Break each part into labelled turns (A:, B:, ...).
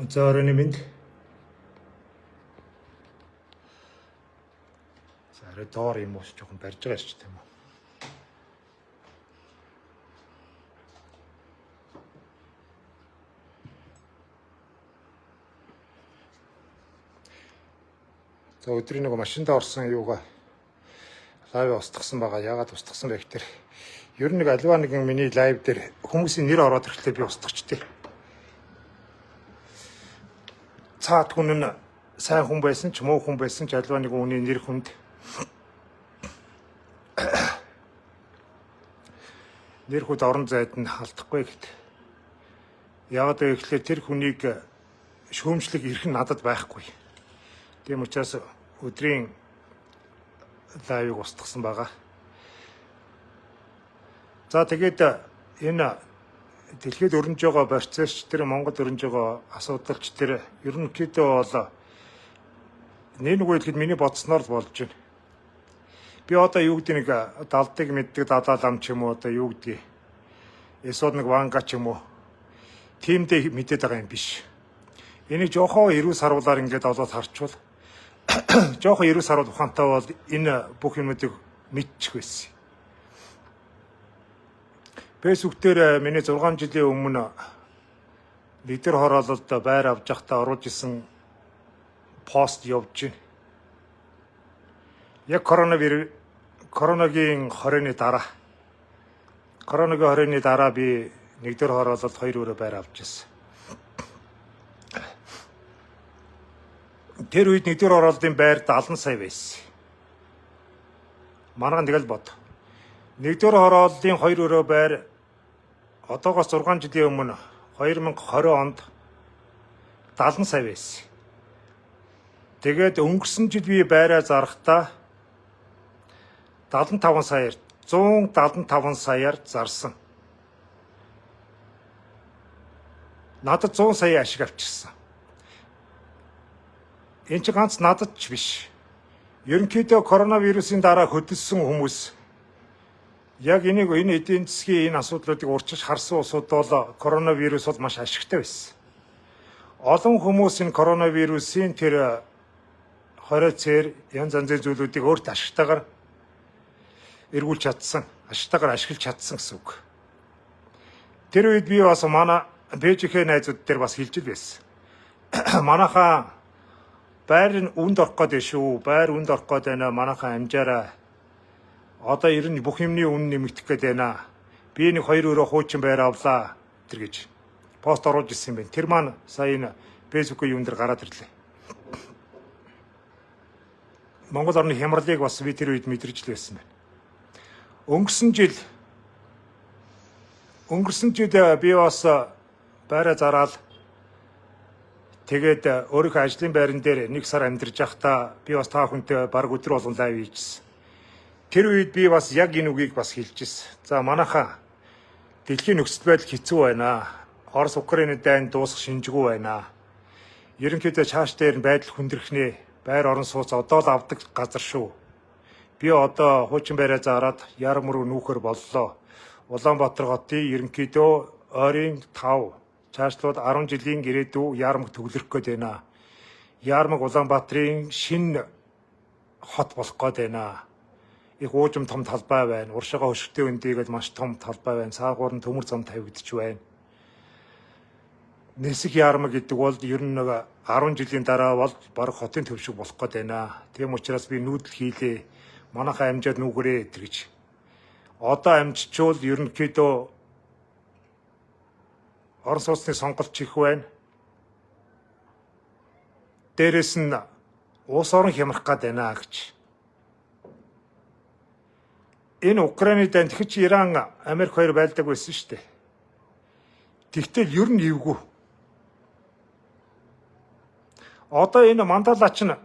A: За оройн мэнд. За арай доор юм уус жоохон барьж байгаа шүү дээ юм уу. За өдрийн нэг машиндаа орсон юугаа live устгасан байгаа. Яагаад устгасан бэ гэхээр ер нь нэг аливаа нэгэн миний live дээр хүмүүсийн нэр ороод ирэхлээр би устгачтэй. Цаад хүн нь сайн хүн байсан ч муу хүн байсан ч аливаа нэгэн хүний нэр хүнд нэр хүнд орон зайд нь халдахгүй гэт. Яагаад вэ гэхээр тэр хүнийг шүүмжлэх эрх нь надад байхгүй. Тийм учраас өдрийн live ыг устгасан байгаа. За тэгээд энэ дэлхийд өрнөж байгаа процесс тэр Монгол өрнөж байгаа асуудалч тэр ерөнхийдөө бол нэг нэг хэлэхэд миний бодсноор л болж байна. Би одоо юу гэдэг нэг далдыг мэддэг далаа лам ч юм уу одоо юу гэдгийг эсвэл нэг ванга ч юм уу тиймдээ мэдээд байгаа юм биш. Энийг жоохон эрүү саруулаар ингээд олоод харчвал жоохон эрүү саруул ухаантай бол энэ бүх юмнуудыг мэдчих байсан. Facebook дээр миний 6 жилийн өмнө лидер хороололд байр авч явахдаа оруулж исэн пост явж байна. Яг коронавирус коронагийн хорионы дараа коронагийн хорионы дараа би нэгдүгээр хороололд 2 өрөө байр авч ирсэн. Тэр үед нэгдүгээр хорооллын байр 70 сая байсан. Манайхан тэгэл бод. Нэгдүгээр хорооллын 2 өрөө байр одоогоос 6 жилийн өмнө 2020 онд 70 сая байсан. Тэгээд өнгөрсөн жил би байраа зарахдаа 75 саяар 175 саяар зарсан. Надад 100 сая ашиг авчирсан. Энэ чи ганц надад ч биш. Ерөнхийдөө коронавирусын дараа хөдөлсөн хүмүүс яг энийг энэ эдийн засгийн энэ асуудлуудыг урчиж харсан улсууд бол коронавирус бол маш ашигтай байсан. Олон хүмүүс энэ коронавирусын тэр хорио цээр янз янзын зүйлүүдийг өөрт ашигтайгаар эргүүлж чадсан, ашигтайгаар ашиглаж чадсан гэсэн үг. Тэр үед би бас манай пэйжийнхээ найзууд дээр бас хэлж л байсан. Манайхаа байр нь үнд орох гээд шүү. Байр үнд орох гээд байна. Манайхаа амжаараа. Одоо ер нь бүх юмны үн нэмэгдэх гээд байна. Би нэг 2 өрөө хуучин байр авлаа тэр гэж пост оруулж ирсэн юм байна. Тэр маань сая энэ Facebook-ийн юм дээр гараад ирлээ. Монгол орны хямралыг бас би тэр үед мэдэрч л байсан байна. Өнгөрсөн жил би бас байраа зараал тэгээд өөрийнхөө ажлын байран дээр нэг сар амьдарч байхдаа би бас та хүнтэй баг өдөр болгон live хийжсэн. Тэр үед би бас яг энэ үгийг бас хэлж ирсэн. За манайхаа дэлхийн нөхцөл байдал хэцүү байна. Орос Украины дайн дуусах шинжгүй байна. Ерөнхийдөө чааш дээр нь байдал хүндрэхнээ. Байр орон сууц одоо л авдаг газар шүү. Би одоо хуучин байраа зараад ярам руу нүүхэр боллоо. Улаанбаатар хотын ерөнхийдөө ойрын 5 чаашлууд 10 жилийн ирээдүй яармаг төвлөрөх гээд байна. Яармаг Улаанбаатарын шинэ хот болох гээд байна. Их уужим том талбай байна. Уршаага хөшигтэй өндийгээд маш том талбай байна. Цаагуур нь төмөр зам тавигдчих байна. Нисэх яармаг гэдэг бол ер нь нэг 10 жилийн дараа бол бараг хотын төв шиг болох гээд байна. Тийм учраас би нүүдэл хийлээ. Манайхаа амжаад нүгэрээ тэр гэж. Одоо амжичвал ерөнхийдөө орон сууцны сонголт чих байна. Дээрэс нь улс орон хямрах гээд байна гэж. Энэ Украины дайн тэгэхч Иран Америк хоёр байлдаг байсан шүү дээ. Тэгтэл ер нь эвгүй. Одоо энэ мандала чинь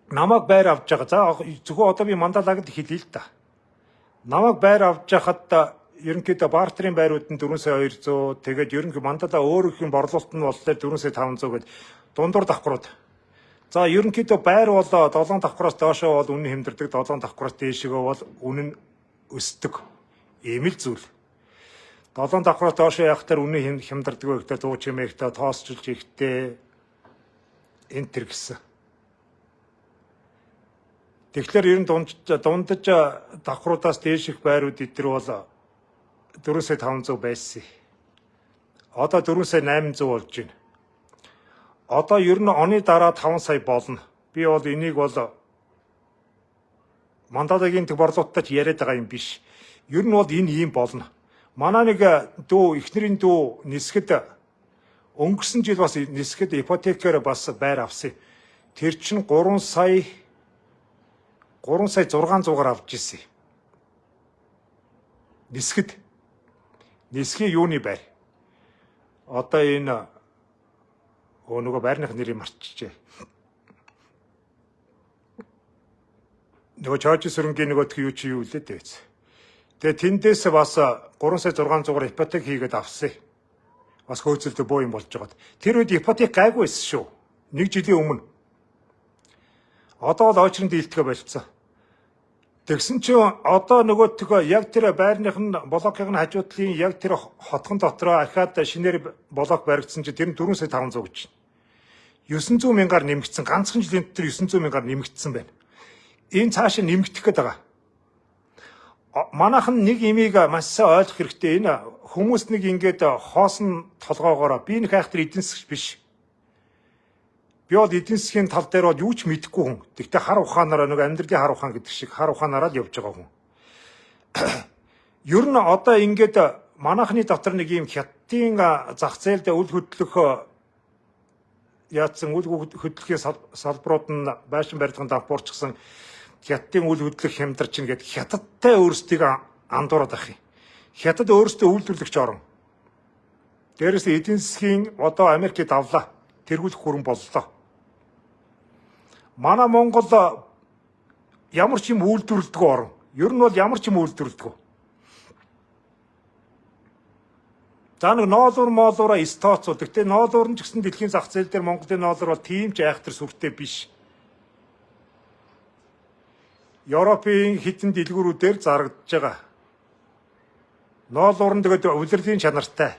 A: намайг байр авч байгаа. За зөвхөн одоо би мандалагд хэлье л да. Намайг байр авч байхад ерөнхийдөө бартерын байрууд нь 4 сая 200, тэгээд ерөнхий мандала өөрийнх нь борлуулалт нь боллоо 4 сая 500 гээд дундуур давхрууд. За ерөнхийдөө байр бол 7 давхраас доошоо бол үнэ хэмдэрдэг, 7 давхраас дээшээ бол үнэ нь өсдөг. Ийм л зүйл. 7 давхраас доош явах дээр үнэ хямдардаг вэ гэхдээ дуу чимээгтэй тоосчилж ихтэй энэ төр гэсэн. Тэгэхээр ер нь дундаж давхруудаас дээш их байрууд эдэр бол 4 сая 500 байсан. Одоо 4 сая 800 болж байна. Одоо ер нь оны дараа 5 сая болно. Би бол энийг бол Мандалагийн тэг борлуулалттай ч яриад байгаа юм биш. Ер нь бол энэ ийм болно. Манай нэг дүү, эхнэрийн дүү нисгэд өнгөрсөн жил бас нисгэд ипотекээр бас байр авсан. Тэр чинь 3 сая 3 сая 600-аар авч ирсэн. Нисгэд. Нисгийн юуны байр? Одоо энэ нөгөө байрных нэрийг мартчихжээ. Нөгөө чойж сүрэнгийн нөгөөх юу чи юу лээ дээ. Тэгээ тэндээс бас 3 сая 600-аар ипотек хийгээд авсан. Бас хөөцөлдөө боо юм болж байгаад. Тэр үед ипотек гайгүй байсан шүү. Нэг жилийн өмнө. Одоо бол очрон дийлдэхэ болцсон. Тэгсэн чинь одоо нөгөөтгөө яг тэр байрных нь блокийн нь хажуудлын яг тэр хотхон дотроо ахаад шинээр блок баригдсан чинь тэр нь 4 сая 500 гэж. 900 мянгаар нэмэгдсэн. Ганцхан жилийн дотор 900 мянгаар нэмэгдсэн байна. Энэ цаашаа нэмэгдэх гээд байгаа. Манайхан нэг имийг маш сайн ойлгох хэрэгтэй. Энэ хүмүүс нэг ингээд хоосон толгоогоороо би нэг хайхтар эдийн засгч биш. Би бол эдийн засгийн тал дээр бол юу ч мэдэхгүй хүн. Тэгтээ хар ухаанаараа нэг амьдралын хар ухаан гэдэг шиг хар ухаанаараа л явж байгаа хүн. Ер нь одоо ингээд манайхны дотор нэг ийм хятадын зах зээлд үл хөдлөх яатсан үл хөдлөхийн салбарууд нь байшин барилгын дампуурчсан хятадын үл хөдлөх хямдарч ингээд хятадтай өөрсдийгөө андуураад байх юм. Хятад өөрсдөө үйлдвэрлэгч орон. Дээрээс нь эдийн засгийн одоо Америкийг давлаа. Тэргүүлэх хүрэн боллоо. Манай Монгол ямар ч юм үйлдвэрлэдэг орон. Ер нь бол ямар ч юм үйлдвэрлэдэг. За нэг ноолуур моолуураа эс тооцоол. Гэтэ ноолуур нь ч гэсэн дэлхийн зах зээл дээр Монголын ноолуур бол тийм ч айхтар сүртэй биш. Европын хитэн дэлгүүрүүдээр зарагдаж байгаа. Ноолуур нь тэгээд улирлын чанартай.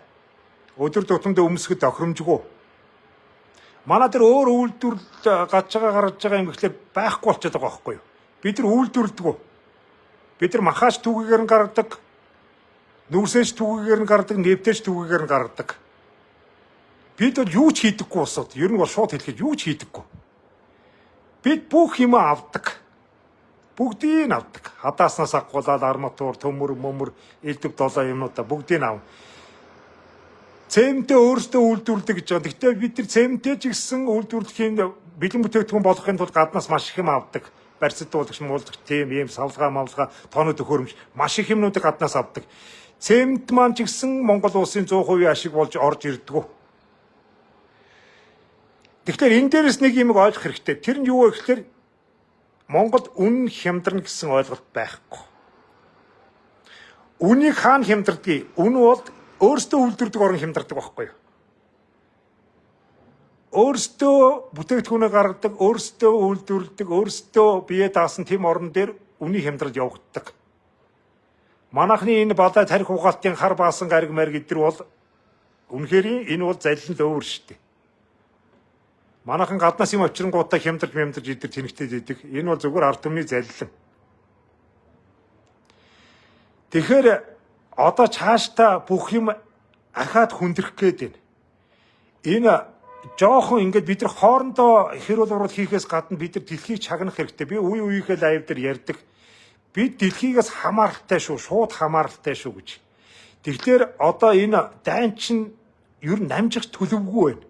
A: Өдөр тутамд өмсөхөд тохиромжгүй. Манай тэр өөр үйлдвэрлэл гарч байгаа гарч байгаа юм гэхлээр байхгүй болчиход байгаа байхгүй юу? Бид нар үйлдвэрлэдэг. Бид нар махаач түүгээр нь гаргадаг, нүрсээч түүгээр нь гаргадаг, нефтээч түүгээр нь гаргадаг. Бид бол юу ч хийдэггүй улсууд. Ер нь бол шууд хэлэхэд юу ч хийдэггүй. Бид бүх юм авдаг. Бүгдийг нь авдаг. Хадааснаас агуулаад арматур, төмөр, мөмөр, элдв долоо юмнуудаа бүгдийг нь авна. Цементээ өөрсдөө үйлдвэрлэдэг гэж байгаа. Гэхдээ бид нар цементээ ч гэсэн үйлдвэрлэхийн бэлэн бүтээгдэхүүн болгохын тулд гаднаас маш их юм авдаг. Барьцдуулагч, муулдаг тийм ийм савлгаа, мавлгаа, тооны төхөөрөмж маш их юмнуудыг гаднаас авдаг. Цемент маань ч гэсэн Монгол улсын 100% ашиг болж орж ирдэггүй. Тэгэхээр энэ дээрээс нэг юм ойлгох хэрэгтэй. Тэр нь юу вэ гэхээр Монгол үнэн хямдарна гэсэн ойлголт байхгүй. Үнийг хаана хямдардгийг? Үн бол өөрсдөө үйлдвэрлэдэг орон хямдардаг байхгүй юу? Өөрсдөө бүтээгдэхүүнээ гаргадаг, өөрсдөө үйлдвэрлэдэг, өөрсдөө бие даасан тийм орон дээр үнийн хямдрал явагддаг. Манайхны энэ балай тарих угаалтын хар баасан гариг мариг эдэр бол үнэхээр энэ бол заллин л өөр шүү дээ. Манайхан гаднаас юм авчирнгуудаа хямдарч мямдарч идэр тэнэгтэй идэг. Энэ бол зүгээр ард түмний заллин. Тэгэхээр одоо цаашдаа бүх юм ахаад хүндрэх гээд байна. Энэ жоохон ингээд бид нар хоорондоо хэрүүл урал хийхээс гадна бид нар дэлхийг чагнах хэрэгтэй. Би үе үеийнхээ лайв дээр ярьдаг. Бид дэлхийгээс хамааралтай шүү, шууд хамааралтай шүү гэж. Тэгэхээр одоо энэ дайн чинь ер нь намжих төлөвгүй байна.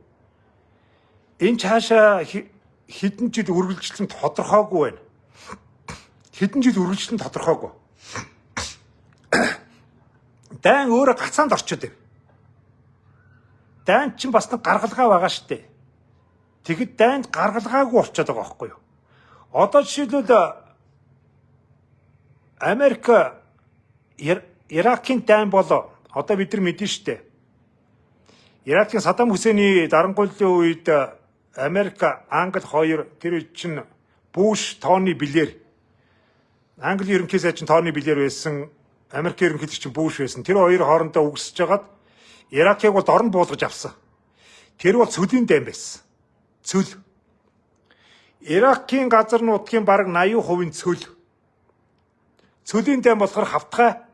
A: Энэ цаашаа хэдэн жил үргэлжлэн тодорхойгүй байна. Хэдэн жил үргэлжлэн тодорхойгүй. Дайн өөрөө гацаанд орчод байна. Дайн чинь бас нэг гаргалгаа байгаа штэ. Тэгэхэд дайнд гаргалгаагүй болчиход байгаа байхгүй юу? Одоо жишээлбэл Америк Иракийн дайн бол одоо бид нар мэднэ штэ. Иракийн Саддам Хүсейний дарангуйллын үед Америк, Англи хоёр тэр үед чинь Буш, Тони Блэр Англи ерөнхий сайд чинь Тони Блэр байсан. Америк ерөнхийлөгч Буш байсан. Тэр хоёр хоорондоо үгсэж хагаад Иракийг бол дорн буулгаж авсан. Тэр бол цөлийн дайн байсан. Цөл. Иракийн газар нутгийн бараг 80% нь цөл. Цөлийн дайн болохоор хавтгай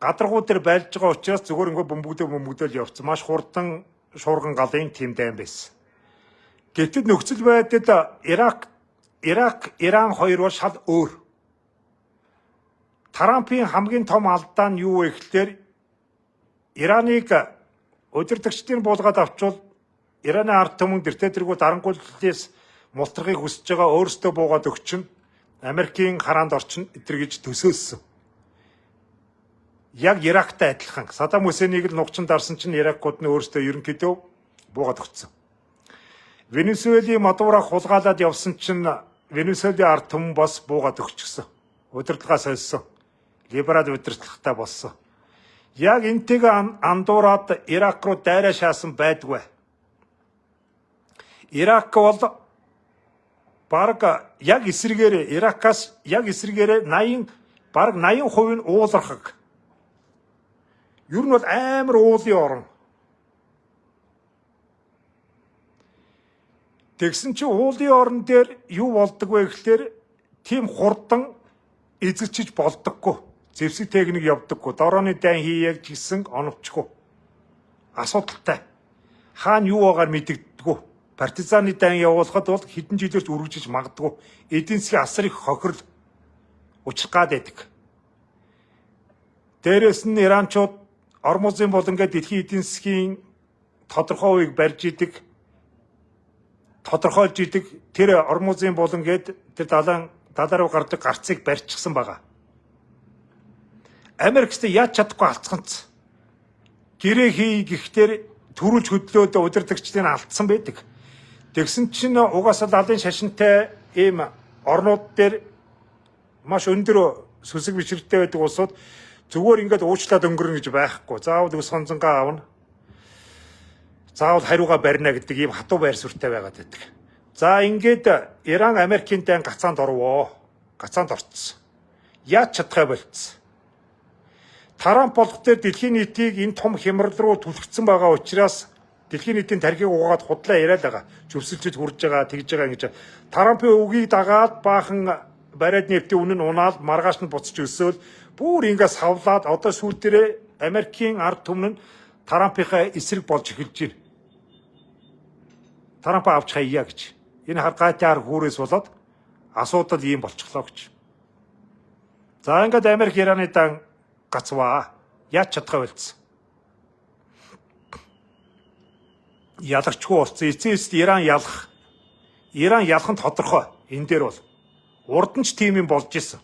A: гадаргуу дээр байлж байгаа учраас зүгээр ингээ бөмбөгдөө бөмбөгдөөл явцсан. Маш хурдан шуурган галын тийм дайн байсан. Гэвтэл нөхцөл байдал Ирак, Иран хоёр бол шал өөр. Трампын хамгийн том алдаа нь юу вэ гэхлээр Ираныг удирдагчдын буулгаад авчвал Ираны ард түмэн дэртээ тэргүй дарангуйллаас мултрахыг хүсэж байгаа, өөрсдөө буугаад өгчин, Америкийн хараанд орчин эдэр гэж төсөөлсөн. Яг Ирактай адилхан. Садам Хусейнийг л нугчин дарсан чинь Иракууд нь өөрсдөө ерөнхийдөө буугаад өгсөн. Венесуэлийн Мадура хулгайлаад явсан чинь Венесуэлийн ард түмэн бас буугаад өгчихсөн. Удирдлагаа сольсон. Либерал удирдлагатай болсон. Яг энтэйгээ андуураад Ирак руу дайраа шаасан байдгүй. Ирак бол бараг яг эсрэгээр, Иракаас яг эсрэгээр 80, бараг 80% нь уулархаг. Ер нь бол амар уулын орон. Тэгсэн чинь уулын орон дээр юу болдог вэ гэхлээр тийм хурдан эзэлчиж болдоггүй. Зэвсэг техник явдаггүй. Дорооны дайн хийе гэсэн оновчгүй. Асуудалтай. Хаана юу байгаагаар мэдэгддэггүй. Партизаны дайн явуулахад бол хэдэн жилээр ч үргэлжиж магадгүй. Эдийн засгийн асар их хохирол учрах гад байдаг. Дээрээс нь Иранчууд Ормузын болон гээд дэлхийн эдийн засгийн тодорхой үеийг барьж идэг, тодорхойлж идэг. Тэр Ормузын болон гээд тэр далайн далаа руу гардаг гарцыг барьчихсан байгаа. Америкт яаж чадахгүй алцганц. Гэрээ хий гэхтэр төрүүлж хөдлөөд удирдагчдыг алдсан байдаг. Тэгсэн чинь угаасаа далын шашинтай ийм орнууд дээр маш өндөр сүсэг бишрэлтэй байдаг улсууд зүгээр ингээд уучлаад өнгөрнө гэж байхгүй. Заавал өс хонзонгаа авна. Заавал хариугаа барина гэдэг ийм хатуу байр суурьтай байгаад байдаг. За, ингээд Иран Америкийн дайн гацаанд орвоо. Гацаанд орцсон. Яаж чадхай болцсон. Трамп болох дээр дэлхийн нийтийг энэ том хямрал руу түлхсэн байгаа учраас дэлхийн нийтийн тархийг угаад худлаа яриад байгаа. Зөвсөлчөд хурж байгаа, тэгж байгаа ингэж. Трампын үгийг дагаад баахан бариад нефтийн үнэ нь унаал, маргааш нь буцаж өсөөл, бүр ингээ савлаад одоо сүүл дээрээ Америкийн ард түмэн нь Трампынхаа эсрэг болж эхэлж байна. Трамп авч хаяа гэж. Энэ хар гайтай хар хүүрээс болоод асуудал ийм болчихлоо гэж. За, ингээд Америк Ираны дан гацваа. Яаж чадхаа болцсон. Ялагчгүй болсон. Эцсийн эцэст Иран ялах. Иран ялах нь тодорхой. Энэ дээр бол урд нь ч тийм юм болж исэн.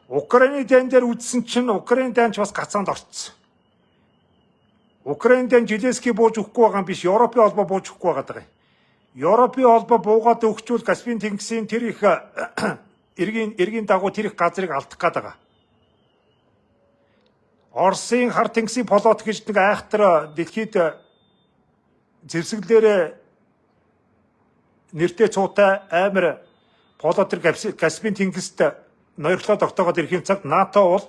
A: Украины дайн дээр үзсэн чинь Украины дайн ч бас гацаанд орцсон. Украины дайн Зеленский бууж өгөхгүй байгаа юм биш, Европын холбоо бууж өгөхгүй байгаа юм. Европын холбоо буугаад өгчүүл Каспийн тэнгисийн тэр их эргийн дагуу тэр их газрыг алдах гээд байгаа. Оросын хар тэнгисийн флот гэж нэг айхтар дэлхийд зэвсэглээрээ нэртэй цуутай амар флот тэр Каспийн тэнгист ноёрхлоо тогтоогоод ирэхийн цагт НАТО бол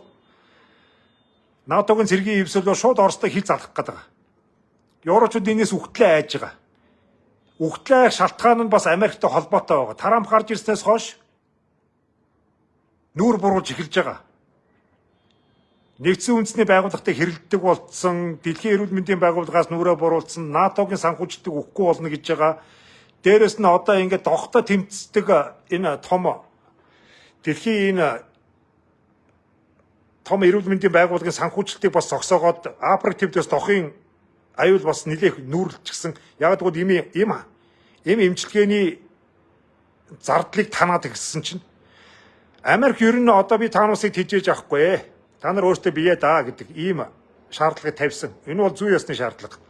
A: НАТОгийн цэргийн эвсэл бол шууд Оростой хил залгах гээд байгаа. Европчууд энэс үхтлээ айж байгаа. Үхтлээ айх шалтгаан нь бас Америктэй холбоотой байгаа. Трамп гарч ирснээс хойш нүүр буруулж эхэлж байгаа. Нэгдсэн үндэсний байгууллагатай хэрэлддэг болцсон, Дэлхийн эрүүл мэндийн байгууллагаас нүрээ буруулсан, НАТОгийн санхүүжилтийг өгөхгүй болно гэж байгаа. Дээрэс нь одоо ингээд дохтой тэмцдэг энэ том дэлхийн энэ том эрүүл мэндийн байгууллагын санхүүжилтийг бас зогсоогоод Африк твдээс дохын аюул бас нэлээх нүүрлчихсэн. Яг тэгвэл им эмчилгээний зардлыг танаад гисэн чинь Америк ер нь одоо би таанусыг тижээж авахгүй. Та нар өөрсдөө бие даа гэдэг ийм шаардлагыг тавьсан. Энэ бол зүй ёсны шаардлага.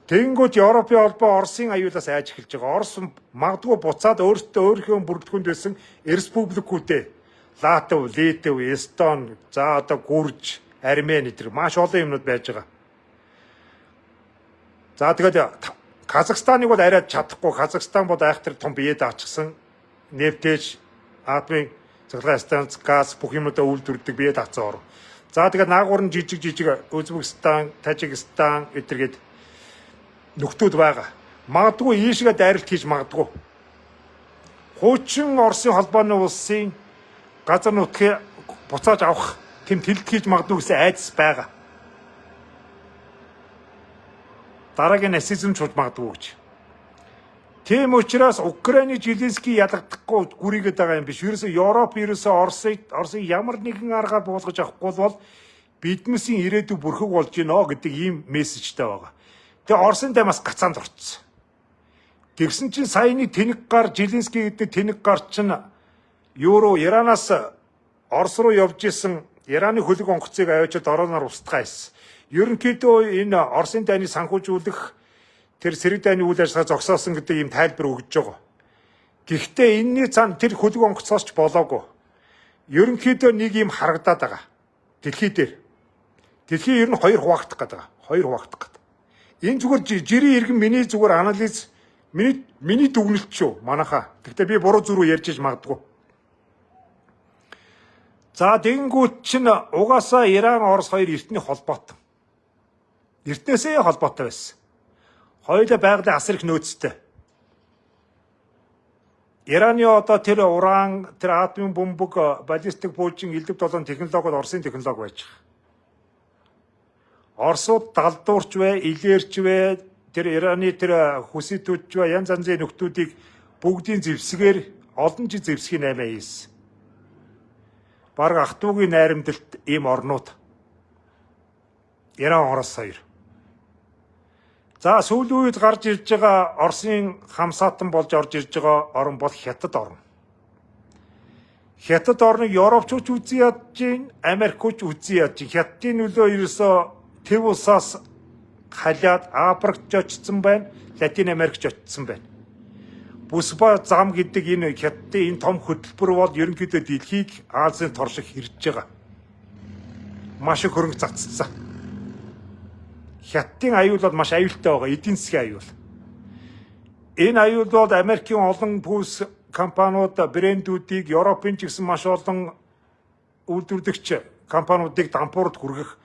A: Тэгэнгүүт Европын холбоо Оросын аюулаас айж эхэлж байгаа. Орос магадгүй буцаад өөрсдөө өөрийнхөө бүрэлдэхүүнд байсан республикүүдээ Латв, Литв, Эстон, за одоо Гүрж, Армени тэр маш олон юмнууд байж байгаа. За, тэгээд Казахстаныг бол арай чадахгүй. Казахстан бол айхтар том бие даачсан. Нефтэж, атомын Цахилгаан станц, газ бүх юмудаа үйлдвэрлэдэг бие даацсан орн. За тэгээд наагур нь жижиг жижиг Узбекистан, Тажикстан эдэргээд нөхдүүд байгаа. Магадгүй ийшээ дайралт хийж магадгүй. Хуучин Оросын холбооны улсын газар нутгийг буцааж авах тэм тэлэлт хийж магадгүй гэсэн айдас байгаа. Дараагийн нацизм ч болж магадгүй гэж. Тийм учраас Украины Зеленский ялагдахгүй гүрийгээд байгаа юм биш. Ерөөсөө Европ, ерөөсөө Оросыг ямар нэгэн аргаар буулгаж авахгүй бол биднээсийн ирээдүй бүрхэг болж гинэ гэдэг ийм мессежтэй байгаа. Тэгээ Оросын дай бас гацаанд орцсон. Тэгсэн чинь саяны тэнэг гар Зеленский гэдэг тэнэг гар чинь евро Иранаас Орос руу явж исэн Ираны хөлөг онгоцыг аваачаад дорооноор устгаа хийсэн. Ерөнхийдөө энэ Оросын дайныг санхүүжүүлэх тэр сэрэг дайны үйл ажиллагаа зогсоосон гэдэг ийм тайлбар өгж байгаа. Гэхдээ энэний цаана тэр хөлөг онгоцоос ч болоогүй. Ерөнхийдөө нэг юм харагдаад байгаа. Дэлхий дээр. Дэлхий ер нь хоёр хуваагдах гэдэг байгаа. Хоёр хуваагдах гэдэг. Энэ зүгээр жирийн иргэн миний зүгээр анализ миний дүгнэлт шүү манайхаа. Гэхдээ би буруу зүрүү ярьж иж магадгүй. За тэгэнгүүт чинь угаасаа Иран Орос хоёр эртний холбоотой. Эртнээсээ холбоотой байсан. Хоёулаа байгалийн асар их нөөцтэй. Ираны одоо тэр уран, тэр атомын бөмбөг, баллистик пуужин, элдв долоон технологиуд Оросын технологи байж байгаа. Оросууд далдуурч вэ, илээрч вэ, тэр Ираны тэр хүситүүд вэ, янз янзын нөхдүүдийг бүгдийн зэвсгээр олон жил зэвсгийн наймаа хийсэн. Бараг ах トゥ угийн найрамдалт ийм орнууд. Иран Орос хоёр. За сүүлийн үед гарч ирж байгаа Оросын хамсаатан болж орж ирж байгаа орн бол Хятад орн. Хятад орныг Европчууд үзэн ядж гин, Америкч үзэн ядж гин. Хятадын нөлөө ерөөсөө төв улсаас халиад Африкт очсон байна, Латин Америкч очсон байна. Бүсба зам гэдэг энэ Хятадын энэ том хөтөлбөр бол ерөнхийдөө дэлхийг Азийн тор шиг хэрж байгаа. Маш их хөрөнгө цацсан. Хятадын аюул бол маш аюултай байгаа. Эдийн засгийн аюул. Энэ аюул бол Америкийн олон пүүс компаниуд, брэндүүдийг, Европын ч гэсэн маш олон үйлдвэрлэгч компаниудыг дампуурд хүргэх,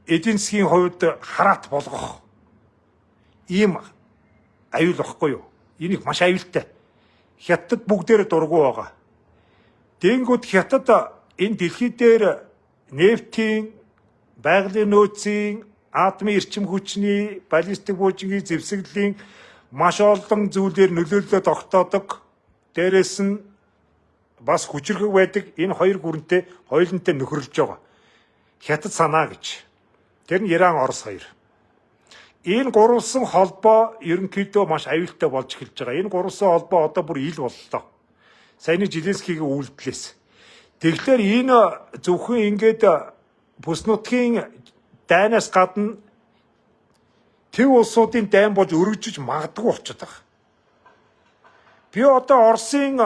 A: эдийн засгийн хувьд хараат болгох ийм аюул багхгүй юу? Энийг маш аюултай. Хятад бүгдээрээ дургу байгаа. Тэнгүүд Хятад энэ дэлхий дээр нефтийн, байгалийн нөөцийн, атомын эрчим хүчний, баллистик буужингийн зэвсэглэлийн маш олон зүйлээр нөлөөллөө тогтоодог. Дээрээс нь бас хүчирхэг байдаг энэ хоёр гүрэнтэй хоёулантай нөхөрлөж байгаа. Хятад санаа гэж. Тэр нь Иран, Орос хоёр. Энэ гурвалсан холбоо ерөнхийдөө маш аюултай болж эхэлж байгаа. Энэ гурвалсан холбоо одоо бүр ил боллоо. Саяны Зеленскийгийн үйлдэлээс. Тэгэхээр энэ зөвхөн ингээд бүс нутгийн дайнаас гадна төв улсуудын дайн болж өргөжиж магадгүй болчиход байгаа. Би одоо Оросын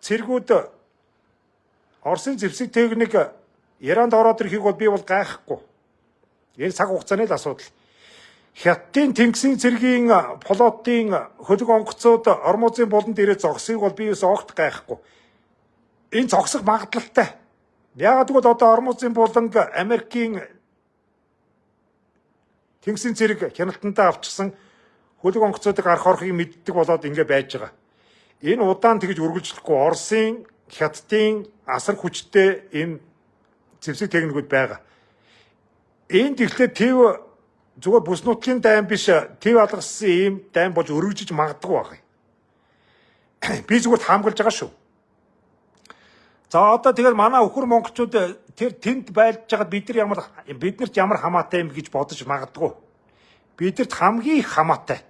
A: цэргүүд, Оросын зэвсэг техник Иранд ороод ирэхийг бол би бол гайхгүй. Энэ цаг хугацааны л асуудал. Хятадын тэнгисийн цэргийн флотын хөлөг онгоцууд Ормузын булан дээрээ зогсыг бол би юус огт гайхгүй. Энэ зогсох магадлалтай. Яагаад гэвэл одоо Ормузын буланг Америкийн тэнгисийн цэрэг хяналтандаа авчихсан, хөлөг онгоцуудыг гарах орохыг мэддэг болоод ингэ байж байгаа. Энэ удаан тэгж үргэлжлэхгүй. Оросын, Хятадын асар хүчтэй энэ зэвсэг техникүүд байгаа. Энд тэгэхээр төв зүгээр бүс нутгийн дайн биш, төв алгассан ийм дайн болж өргөжиж магадгүй байх юм. Би зүгээр таамаглаж байгаа шүү. За одоо тэгэл манай өхөр монголчууд тэр тэнд байлж байгаад бид нар ямар биднэрт ямар хамаатай юм гэж бодож магадгүй. Бидэрт хамгийн их хамаатай.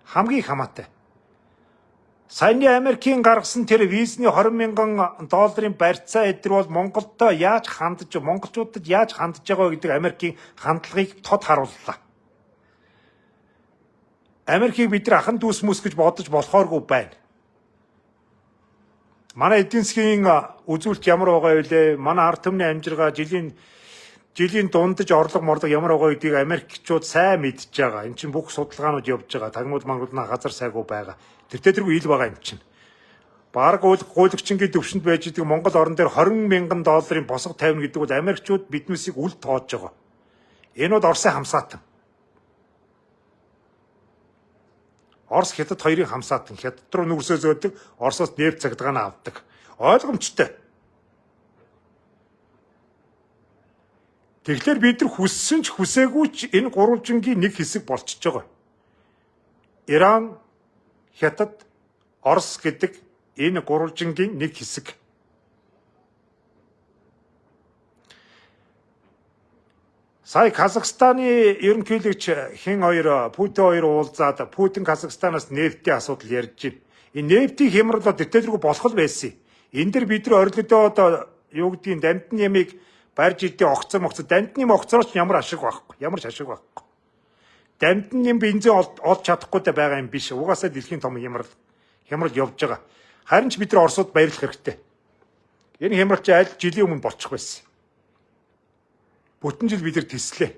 A: Хамгийн их хамаатай. Саяны Америкийн гаргасан тэр визний 20 мянган долларын барьцаа эдэр бол Монголдо яаж хандж, монголчуудад яаж хандж байгаа гэдэг Америкийн хандлагыг тод харууллаа. Америкийг бид нар ахан дүүс мүс гэж бодож болохооргүй байна. Манай эдийн засгийн үзүүлэлт ямар байгаа вэ? Манай ард түмний амжиргаа, жилийн дундаж орлого морлого ямар байгаа гэдгийг Америкчууд сайн мэдж байгаа. Энд чинь бүх судалгаанууд явж байгаа. Тагнууд мангууд газар сайгүй байгаа. Тэртээ тэргүй ил байгаа юм чинь. Бараг гуйлагчингийн төвшөнд байж идэг Монгол орн дээр 20 мянган долларын босго тавина гэдэг бол Америкчууд биднээсийг үл тоож байгаа. Энэ бол Оросын хамсаатан. Орос Хятад хоёрын хамсаатан. Хятад руу нүрсээ зөөдөг, Оросоос нефть цагдгаанаа авдаг. Ойлгомжтой. Тэгэхээр бид нар хүссэн ч хүсээгүй ч энэ гурвалжингийн нэг хэсэг болчихж байгаа. Иран, Хятад, Орос гэдэг энэ гурвалжингийн нэг хэсэг. Сая Казахстаны ерөнхийлөгч хэн хоёр Путин хоёр уулзаад Путин Казахстанаас нефтийн асуудал ярьж байна. Энэ нефтийн хямрал дэтэл рүү болох л байсан. Энэ дэр бид нар орилдоод одоо юу гэдгийг дамтны ямыг барьж идэ огцом огцом дамтны юм огцорооч ямар ашиг байхгүй. Ямар ч ашиг байхгүй. Дамтны юм бензин олж чадахгүй даа байгаа юм биш. Угаасаа дэлхийн том хямрал явж байгаа. Харин ч бид нар Оросод баярлах хэрэгтэй. Энэ хямрал чи аль жилийн өмнө болчих байсан. Бүтэн жил бид нар тэслээ.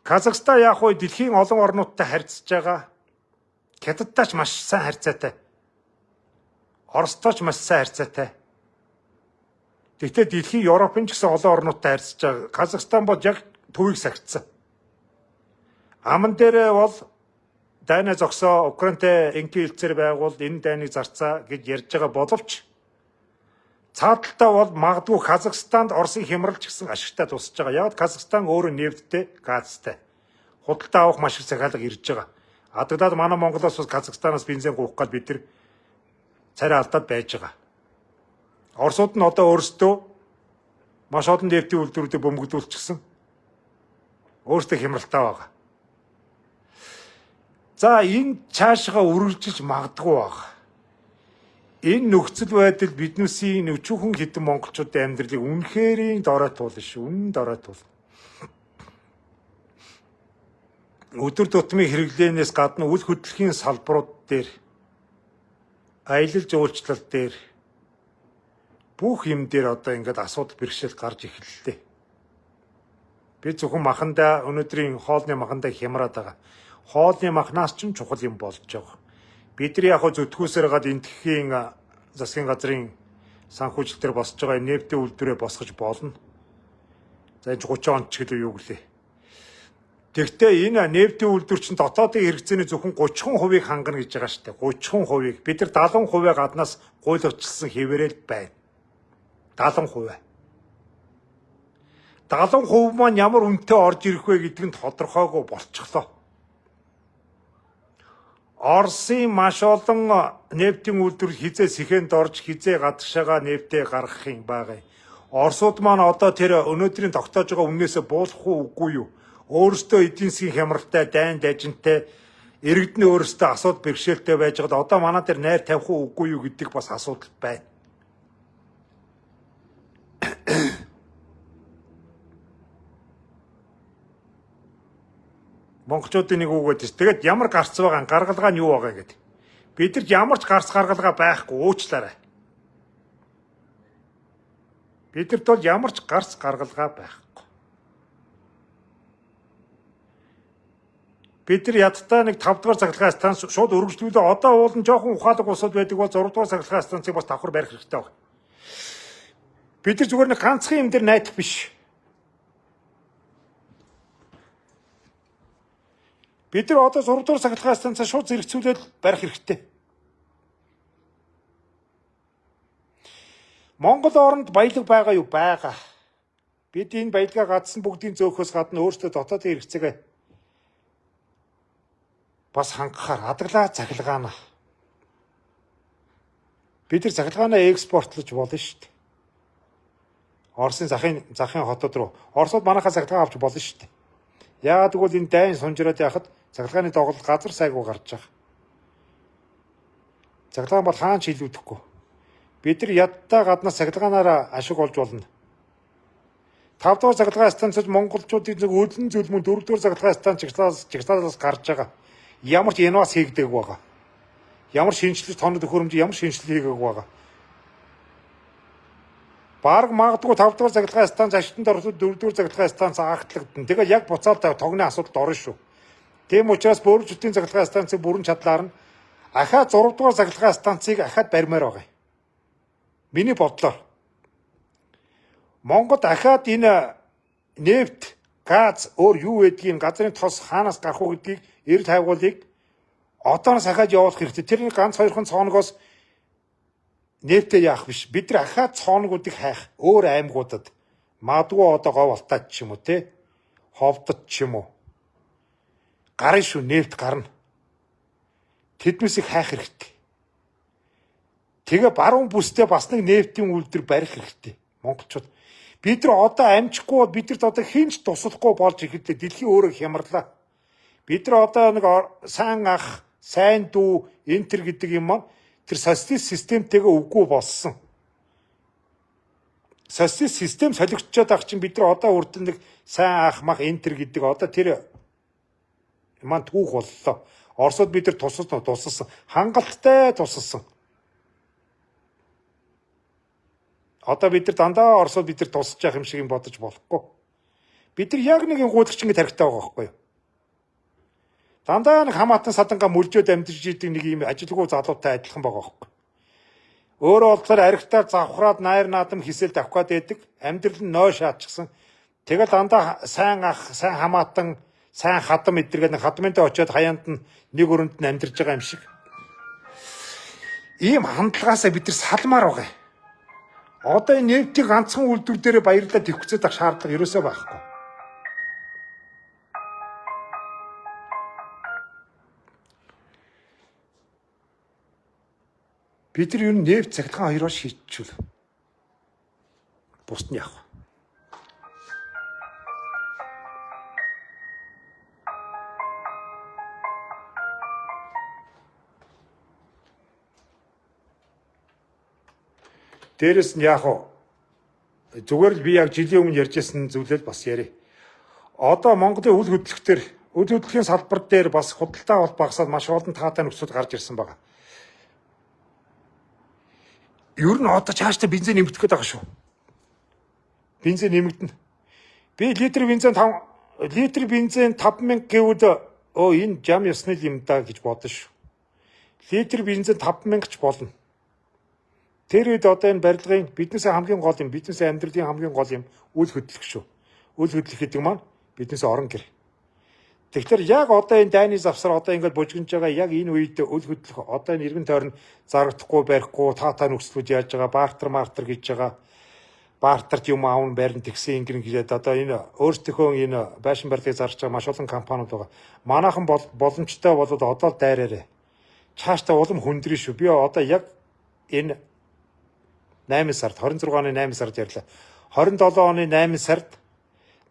A: Казахстан яг хуу дэлхийн олон орнуудтай харьцаж байгаа. Хятадтай ч маш сайн харьцаатай. Оростой ч маш сайн харьцаатай. Тэгтээ дэлхийн Европын ч гэсэн олон орнуудтай харьцаж байгаа. Казахстан бол яг төвийг сахицсан. Аман дээр бол дайнаа зогсоо Украинтай энгийн хилцээр байгуул энэ дайныг зарцаа гэж ярьж байгаа боловч цаадалтаа бол магадгүй Казахстанд Оросын хямрал ч гэсэн ашигтай тусаж байгаа. Яг Казахстан өөрөө нефттэй, газтай. Худалдаа авах маш их захиалга ирж байгаа. Адаглаад манай Монголоос бас Казахстанаас бензин гуйх гал бид нар царай алдаад байж байгаа. Оросууд нь одоо өөрсдөө маш олон нефтийн үйлдвэрүүдийг бөмбөгдүүлчихсэн. Өөрсдөө хямралтай байгаа. За энэ цаашгаа үргэлжилж магадгүй баг. Энэ нөхцөл байдал биднээсийн өчүүхэн хэдэн монголчуудын амьдралыг үнэхэрийн доройтуулна шүү. Үнэн доройтуулна. Өдөр тутмын хэрэглээнээс гадна үл хөдлөхийн салбарууд дээр, аялал жуулчлал дээр бүх юм дээр одоо ингээд асуудал бэрхшээл гарч эхэллээ. Би зөвхөн махандаа өнөөдрийн хоолны махандаа хямраад байгаа. Хоолны махнаас ч чухал юм болж байгаа. Бид нар яг зүтгүүсээр гад энтхийн засгийн газрын санхүүжилт төр босч байгаа нефтийн үйлдвэрээ босгож болно. За энэ 30 онд ч гэлээ юу гэлээ. Тэгтээ энэ нефтийн үйлдвэр чинь дотоодын хэрэгцээний зөвхөн 30%-ийг хангана гэж байгаа шүү дээ. 30%-ийг бид нар 70% гаднаас гуйлгачилсан хэвээрэл байна. 70%. 70% маань ямар үнэтэй орж ирэх вэ гэдэг нь тодорхойгүй болчихлоо. Оросын маш олон нефтийн үйлдвэр хизээ сэхэнд орж хизээ гадагшаага нефтээ гаргах юм байгаа. Оросууд маань одоо тэр өнөөдрийн тогтоож байгаа үннээсээ буулах уу үгүй юу? Өөрсдөө эдийн засгийн хямралтай, дайн дажинтай, иргэдний өөрсдөө асуудал бэрхшээлтэй байж байгаад одоо манай дээр найр тавих уу үгүй юу гэдэг бас асуудал байна. Монголчуудын нэг үг байдаг. Тэгээд ямар гарц байгаа, гаргалгаа нь юу байгаа гэдэг. Бид нар ямар ч гарц гаргалгаа байхгүй, уучлаарай. Бидэрт бол ямар ч гарц гаргалгаа байхгүй. Бид нар ядтаа нэг 5 дугаар цахилгаан станц шууд өргөжлүүлээ. Одоо уулын жоохон ухаалаг улсууд байдаг бол 6 дугаар цахилгаан станцыг бас давхар барих хэрэгтэй байна. Бид нар зүгээр нэг ганцхан юм дээр найдах биш. Бид нар одоо 6 дугаар цахилгаан станцаа шууд зэрэгцүүлээд барих хэрэгтэй. Монгол оронд баялаг байгаа юу? Байгаа. Бид энэ баялагаа гадсан бүгдийн зөөхөөс гадна өөрсдөө дотоодын хэрэгцээгээ бас хангахаар адаглаа цахилгаана. Бид нар цахилгаанаа экспортлож болно шүү дээ. Оросын захын хотод руу. Оросууд манайхаа цахилгаан авч болно шүү дээ. Яагаад гэвэл энэ дайн сунжраад яхад цахилгааны доголдол газар сайгүй гарч байгаа. Цахилгаан бол хаан ч хилүүдэхгүй. Бид нар ядтаа гаднаас цахилгаанаараа ашиг олж болно. 5 дугаар цахилгаан станцад монголчуудын нэг өлөн зүлмэн 4 дугаар цахилгаан станц жигсаалаас гарч байгаа. Ямар ч инновац хийгдэг байгаа. Ямар шинэчлэл тоног төхөөрөмж ямар шинэчлэл хийгээг байгаа. Бараг магадгүй 5 дугаар цахилгаан станц ажилтнанд ороход 4 дугаар цахилгаан станц агтлагдана. Тэгээд яг буцаал тогны асуудалд орно шүү. Тийм учраас Бөөрөнчүүдийн цахилгаан станцыг бүрэн чадлаар нь ахаа 6 дугаар цахилгаан станцыг ахаад барьмаар байгаа юм. Миний бодлоор Монгол ахаад энэ нефть, газ өөр юу байдгийг, газрын тос хаанаас гарах уу гэдгийг эрэл хайгуулыг одооноос ахаад явуулах хэрэгтэй. Тэр нэг ганц хоёрхон цооногоос нефтээ яах биш. Бид нар ахаад цооногуудыг хайх өөр аймагуудад магадгүй одоо говь алтайд ч юм уу те, ховдод ч юм уу гарна шүү, нефть гарна. Тэднээсийг хайх хэрэгтэй. Тэгээ баруун бүсдээ бас нэг нефтийн үйлдвэр барих хэрэгтэй. Монголчууд бид нар одоо амжихгүй, бидэрт одоо хэн ч туслахгүй болж ихэвчлээ дэлхий өөрөө хямарлаа. Бид нар одоо нэг сайн ах, сайн дүү, энтер гэдэг юм маань тэр социалист системтэйгээ үгүй болсон. Социалист систем солигдчиход байх чинь бид нар одоо хүртэл нэг сайн ах мах энтер гэдэг одоо тэр маань түүх боллоо. Оросод бид нар тусалсан, хангалттай тусалсан. Одоо бид нар дандаа Оросод бид нар тусалж явах юм шиг юм бодож болохгүй. Бид нар яг нэг юм гуйлагч ингэ тарихтай байгаа байхгүй юу? Дандаа нэг хамаатан садангаа мөржөөд амьдарч идэг нэг юм ажилгүй залуутай адилхан байгаа байхгүй. Өөрөө болохоор аригтаар завхраад найр наадам хисэл давх гээд байдаг. Амьдрал нь ной шаачсан. Тэгэл дандаа сайн ах, сайн хамаатан, сайн хадам эдэргээд нэг хадмынтай очиод хаяанд нь нэг өрөнд нь амьдарч байгаа юм шиг. Ийм хандлагаасаа бид нар салмаар байгаа юм. Одоо энэ нефтийн ганцхан үйлдвэр дээр баярлалаа тэвхцээд ах шаардлага ерөөсөө байхгүй. Бид нар ер нь нефть цахилгаан хоёроор шийдчихвэл бусд нь явах. Дээрэс нь яах вэ? Зүгээр л би яг жилийн өмнө ярьжсэн зүйлээ бас ярив. Одоо Монголын үл хөдлөх дээр, үл хөдлөхийн салбар дээр бас худалдаа авалт багасаад маш олон таатай нөхцөл гарч ирсэн байгаа. Ер нь одоо цаашдаа бензин нэмэгдэх гээд байгаа шүү. Бензин нэмэгдэнэ. Би литр бензин 5 литр бензин 5000 гэвэл өө энэ жам ёсны юм да гэж бодно шүү. Литр бензин 5000 ч болно. Тэр үед одоо энэ барилгын биднээс хамгийн гол юм, биднээс амьдралын хамгийн гол юм үл хөдлөх шүү. Үл хөдлөх гэдэг маань биднээс орон гэр. Тэгэхээр яг одоо энэ дайны завсар одоо ингээд бужигнж байгаа яг энэ үед үл хөдлөх одоо энэ эргэн тойрон зарагдахгүй барихгүй та нөхцлүүд яаж байгаа бартер мартер гэж байгаа. Бартерт юм аавн барин тэгсэн ингэн гээд одоо энэ өөрсдийнхөө энэ байшин барилгыг зарж байгаа маш олон компаниуд байгаа. Манайхан боломжтой болоод одоо л дайраарэ. Цаашдаа улам хүндрэн шүү. Би одоо яг энэ 8 сард 26 оны 8 сард ярьлаа. 27 оны 8 сард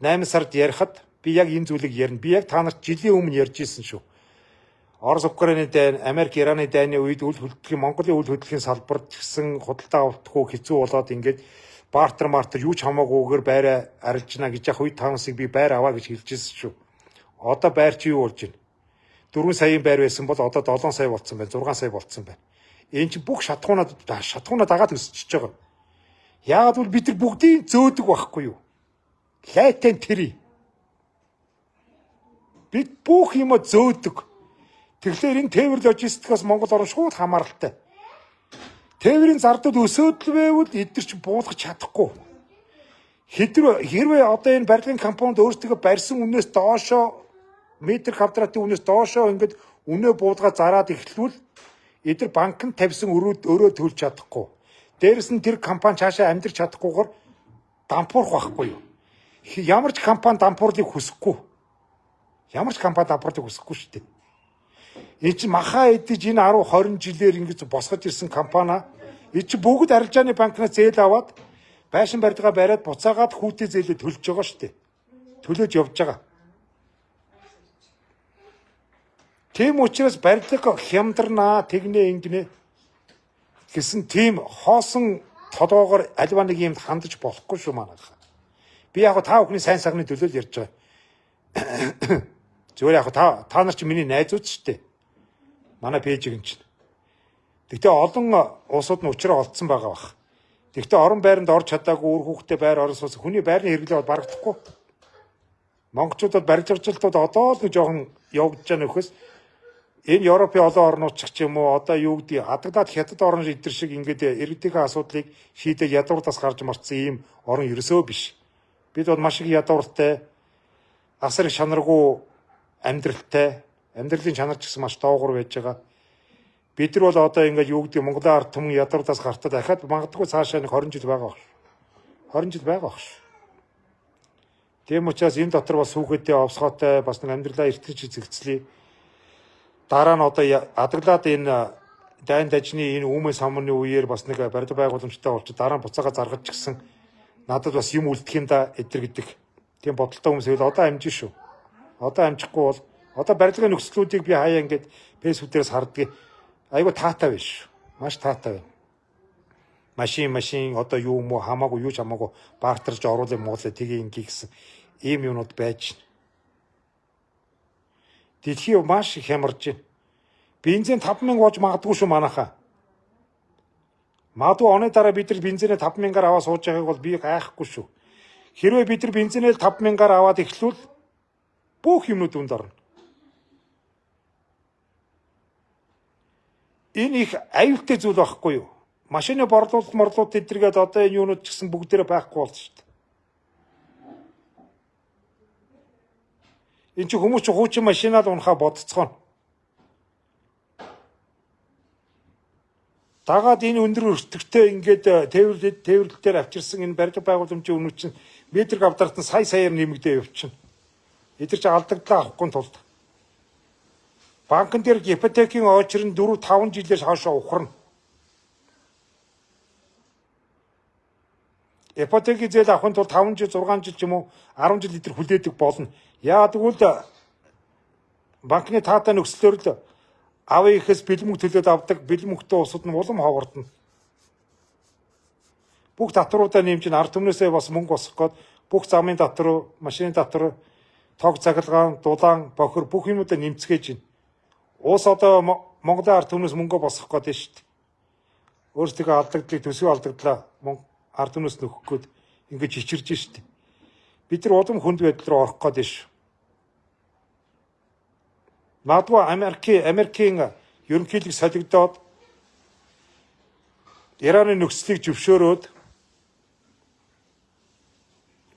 A: 8 сард ярихад би яг энэ зүйлийг ярина. Би яг та нарт жилийн өмнө ярьж ирсэн шүү. Орос Украины дайн, Америк Ираны дайны үед үл хөдлөхийн Монголын үл хөдлөхийн салбарт гэсэн худалдаа авалтгүй хэцүү болоод ингээд бартер мартер юу ч хамаагүйгээр байраа арилжна гэж яг үед таунсыг би байр аваа гэж хэлж ирсэн шүү. Одоо байр чи юу болж байна? 4 саяын байр байсан бол одоо 7 сая болцсон байна, 6 сая болцсон байна. Энэ чинь бүх шатхуунаа дагаад өсөж байгаа. Яагаад гэвэл бид нар бүгдийг зөөдөг байхгүй юу? Лайтан тэр. Бид бүх юма зөөдөг. Тэгэхээр энэ тээвэр логистикаас Монгол орн шууд хамааралтай. Тээврийн зардал өсөөд л байвал эдгээр чинь буулгах чадахгүй. Хэрвээ одоо энэ барилгын компанид өөрсдөө барьсан үнээс доошоо метр квадратын үнээс доошоо ингээд үнэ буулгаа зараад эхлвэл эдгээр банкнд тавьсан өрөө төлж чадахгүй. Дээрэс нь тэр компани цаашаа амьдрч чадахгүйгээр дампуурах байхгүй юу? Ямар ч компани дампуурлыг хүсэхгүй. Ямар ч компани дампуурлыг хүсэхгүй шүү дээ. Энэ чинь махаа идэж энэ 10 20 жилээр ингэж босгож ирсэн компани энэ чинь бүгд арилжааны банкнаас зээл аваад байшин барилгаа бариад буцаагаад хүүтэй зээлээ төлж байгаа шүү дээ. Төлөөж явж байгаа. Тийм учраас барилга хямдарнаа, тэгнэ ингэнэ гэсэн тийм хоосон толгоогоор альва нэг юмд хандаж болохгүй шүү манайх. Би яг та бүхний сайн сайхны төлөө л ярьж байгаа. Зүгээр яг та нар чи миний найзууд шүү дээ. Манай пэйжиг нь чинь. Тэгтээ олон улсууд нь учраа олдсон байгаа бах. Тэгтээ орон байранд орж чадаагүй үр хүүхдээ байр орон сууц хүний байрны хэрэглээ бол барагдахгүй. Монголчуудад барилгачлалтууд одоо л нэг жоохон явагдаж байгаа нөхөс энэ Европын олон орнууд ч юм уу одоо юу гэдэг адаглаад хятад орн эдэр шиг ингээд иргэдийнхээ асуудлыг шийдээд ядуурлаас гарч марцсан ийм орн ерөөсөө биш. Бид бол маш их ядууртай, асар их чанаргүй амьдралтай, амьдралын чанар ч гэсэн маш доогуур байж байгаа. Бид нар бол одоо ингээд юу гэдэг Монголын ард түмэн ядуурлаас гартаа дахиад магадгүй цаашаа нэг 20 жил байгаа байх. 20 жил байгаа байх. Тийм учраас энэ дотор бас хүүхэдтэй овсгоотой бас нэг амьдралаа эртгэж зэгцлээ. Дараа нь одоо адаглаад энэ дайн дажны энэ үүмэн самны үеэр бас нэг барилга байгууламжтай болчих дараа нь буцаага заргаж гисэн надад бас юм үлдэх юм да эдэр гэдэг тийм бодолтой хүмүүс байвал одоо амжин шүү. Одоо амжихгүй бол одоо барилгын нөхцлүүдийг би хаяа ингээд фэйсбુક дээрээс хардгийг айгу таатай байна шүү. Маш таатай байна. Машин одоо юу юм уу хамаагүй юу ч хамаагүй бартарж оруулах муулаа тгий ингээ гэсэн ийм юмнууд байж байна. Дэлхий маш их хямарж байна. Бензин 5000 болж магадгүй шүү манайхаа. Магадгүй оны дараа бид нар бензинээ 5000-аар аваа сууж байгааг бол би гайхгүй шүү. Хэрвээ бид нар бензинээ 5000-аар аваад эхлүүл бүх юмнууд үнд орно. Энэ их аюултай зүйл байхгүй юу? Машины борлуулалт морлуулалт эдэргээд одоо энэ юунууд ч гэсэн бүгдээрээ байхгүй болсон шүү дээ. Энэ чи хүмүүс чи хуучин машинаад унахаа бодцгооно. Дагаад энэ өндөр өртөгтэй ингээд тээвэрлэлтээр авчирсан энэ барилга байгууламжийн үнэ чинь метр квадрат нь сая саяар нэмэгдээ явчихна. Эдгээр чи алдагдлаа авахгүй тулд. Банкн дээр ипотекийн очир нь 4 5 жилээр хойшоо ухарна. Ипотекийн зээл авахын тулд 5 жил, 6 жил ч юм уу 10 жил литр хүлээдэг болно. Яагаад гэвэл банкны таатай нөхцлөөр л авын ихэс бэлэн мөнгө төлөөд авдаг бэлэн мөнгөтэй улсууд нь улам ховордно. Бүх татваруудаа нэмж нь ард түмнээсээ бас мөнгө босгох гээд бүх замын татвар, машины татвар, тог цахилгаан, дулаан, бохир бүх юмудаа нэмцгээж байна. Уус одоо Монголын ард түмнээс мөнгө босгох гээд байна шүү дээ. Өөрсдийнхөө алдагдлыг төсөв алдагдлаа ард түмнээс нөхөх гээд ингэж ичирж шүү дээ. Бид нар улам хүнд байдал руу орох гээд байна шүү. Магадгүй Америкийн ерөнхийлөг солигдоод Ираны нөхцөлийг зөвшөөрөөд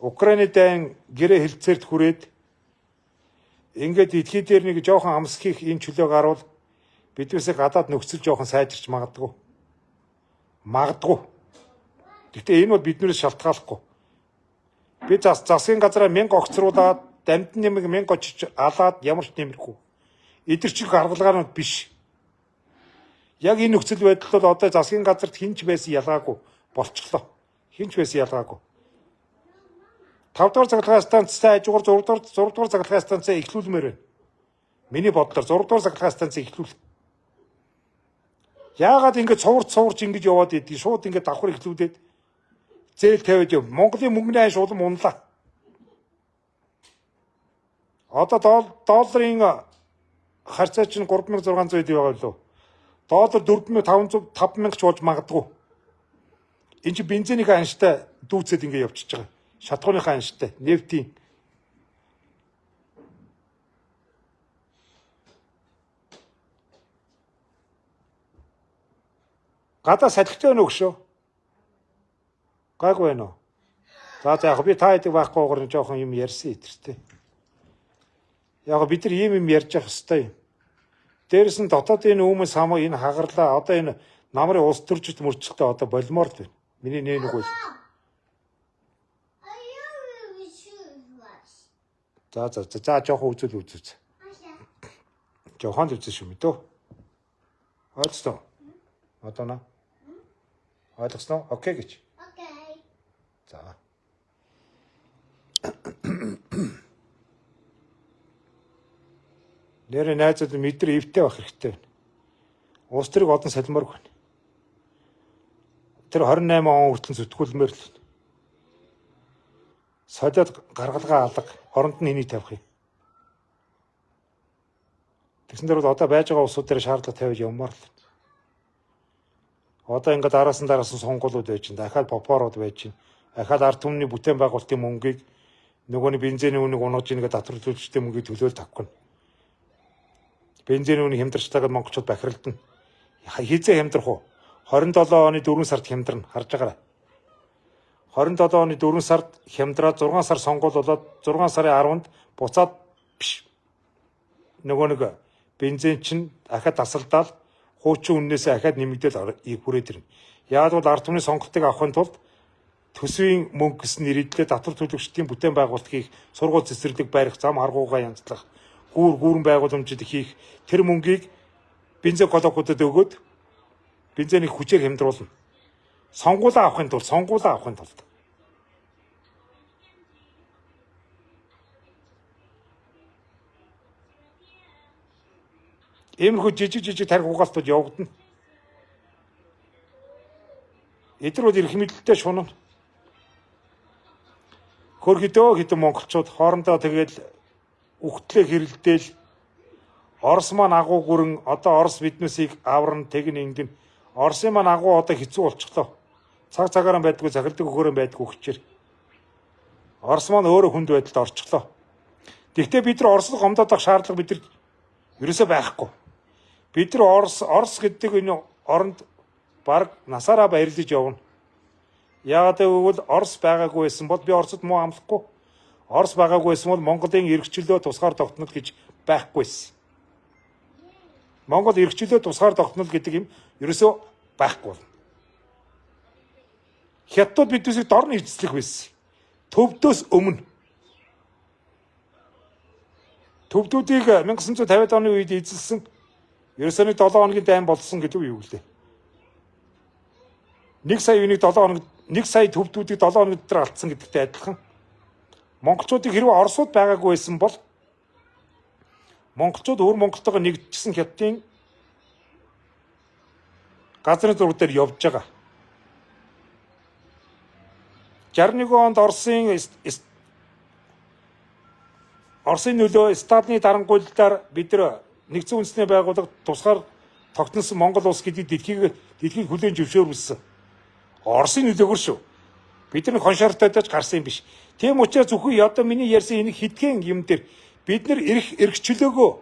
A: Украины дайн гэрээ хэлцээрт хүрээд ингээд дэлхий дээр нэг жоохон амсхих энэ чөлөө гарвал биднээсээ гадаад нөхцөл жоохон сайжирч магадгүй. Магадгүй. Гэхдээ энэ бол биднээс шалтгааллахгүй. Би засгийн газараа 1000 огцруулаад дамтан нэмэг 1000 очиж алаад ямар ч нэмэрхгүй. Эдгэр чих гаргалгаанууд биш. Яг энэ нөхцөл байдал бол одоо засгийн газарт хинч байсан ялгаагүй болчихлоо. Хинч байсан ялгаагүй. 5 дугаар цахилгаан станцтай хажуугаар 6 дугаар цахилгаан станцаа эхлүүлмээр байна. Миний бодлоор 6 дугаар цахилгаан станцыг эхлүүл. Яагаад ингэж цуварч ингэж яваад идгийг шууд ингэж давхар эхлүүлээд зээл тавиад яв. Монголын мөнгөний ханш улам унлаа. Одоо долларын харьцаа чинь 3600 хэд байгаа лөө. Доллар 4500 5000 ч болж магадгүй. Энд чинь бензинийхээ ханштай дүүцээд ингэ явчихж байгаа. Шатхууныхаа ханштай, нефтийн. Гадаа салхитай байна уу гшөө? Гайгүй байна уу? За яг би та хэдэг байхгүйгээр жоохон юм ярьсан идэртэй. Яг бид нар ийм юм ярьж явах ёстой юм. Дээрэс нь дотоодын өмнө самуу энэ хагарлаа одоо энэ намрын улс төрчид мөрчлөлтөө одоо болмоор л байна. Миний нээ нэг үйл. За за за жоохон үзэл үзүүц. Жоохон л үзэн шүү мэдөө. Ойлголоо. Одоо на. Ойлгосноо? Окей гэж.
B: Окей.
A: За. Нэрээ найзууд мэдрээ эвтэй байх хэрэгтэй байна. Улс төрийг одон солимооргүй байна. Тэр 28 он хүртэл зүтгүүлмээр л байна. Солиод гаргалгаа алга, оронд нь энийг тавих юм. Тэгсэн дээр бол одоо байж байгаа улсууд дээр шаардлага тавиад явмаар л байна. Одоо ингээд араас нь дараасан сонгуулиуд байж байна. Дахиад попорууд байж байна. Дахиад ард түмний бүтээн байгуулалтын мөнгийг нөгөөний бензиний үнийг унаж ийн гэдэг татвар төлөлттэй мөнгийг төлөөл тавихгүй. Бензин үний хямдарчлаагаад монголчууд бахиралдана. Хизээ хямдрах уу? 27 оны 4 сард хямдарна. Харж байгаарай. 27 оны 4 сард хямдраад 6 сар сонгуул болоод 6 сарын 10-нд буцаад биш. Нөгөө нэг бензин чинь дахиад тасалдаал хуучин үннээсээ ахаад нэмэгдэл хүрээд ирнэ. Яг бол ард түмний сонголтыг авахын тулд төсвийн мөнгө гэсэн нэрийдлээ татвар төлөгчдийн бүтээн байгуулалт хийх, сургууль цэцэрлэг барих, зам харгуугаа янзлах, гүүр гүүрэн байгууламжид хийх тэр мөнгийг бензин колокуудад өгөөд бензинийг хүчээр хямдруулна. Сонгуулаа авахын тулд, сонгуулаа авахын тулд. Иймэрхүү жижиг жижиг тарих угаалтууд явагдана. Эдгээр бол эрх мэдэлтэй шунана. Хөрхөдөө хэдэн монголчууд хоорондоо тэгэл үхтлээ хэрэлдээл Орос маань агуу гүрэн одоо Орос биднээсийг аварна тэгнэ ингэн Оросын маань агуу одоо хэцүү болчихлоо. Цаг цагаараа байдгүй захирдаг өхөөрөө байдгүй хүчээр. Орос маань өөрөө хүнд байдалд орчихлоо. Тэгвэл бид нар Оросд гомдоод авах шаардлага бид нар ерөөсөө байхгүй. Бид нар Орос гэдэг энэ оронд баг насаараа баярлаж явна. Яагаад гэвэл Орос байгаагүй байсан бол би Оросд муу амлахгүй. Орос байгаагүй байсан бол Монголын эрхчлөө тусгаар тогтнол гэж байхгүй байсан. Монгол эрхчлөө тусгаар тогтнол гэдэг юм ерөөсөө байхгүй болно. Хятадууд биднээсийг дорн эзлэх байсан. Төвдөөс өмнө. Төвдүүдийг 1950-ад оны үед эзэлсэн. Ерөөсөө нэг 7 хоногийн дайн болсон гэдэг юу гэлээ. 1 сая үнийг 7 хоног 1 сая төвдүүдийг 7 хоног дотор алдсан гэдэгтэй адилхан. Монголчуудыг хэрвээ Оросууд байгаагүй байсан бол монголчууд өвөр Монголтойгоо нэгдчихсэн хятадын газрын зураг дээр явж байгаа. 61 онд Оросын нөлөө Сталины дарангуйлалаар бид нар нэгдсэн үндэсний байгууллага тусгаар тогтносон Монгол улс гэдгийг дэлхийг хүлээн зөвшөөрүүлсэн. Оросын нөлөөгөр шүү. Бид нар хоншоортойдож гарсан юм биш. Тийм учраас зөвхөн одоо миний ярьсан энэ хэдхэн юм дээр бид нар эрх эрхчлөөгөө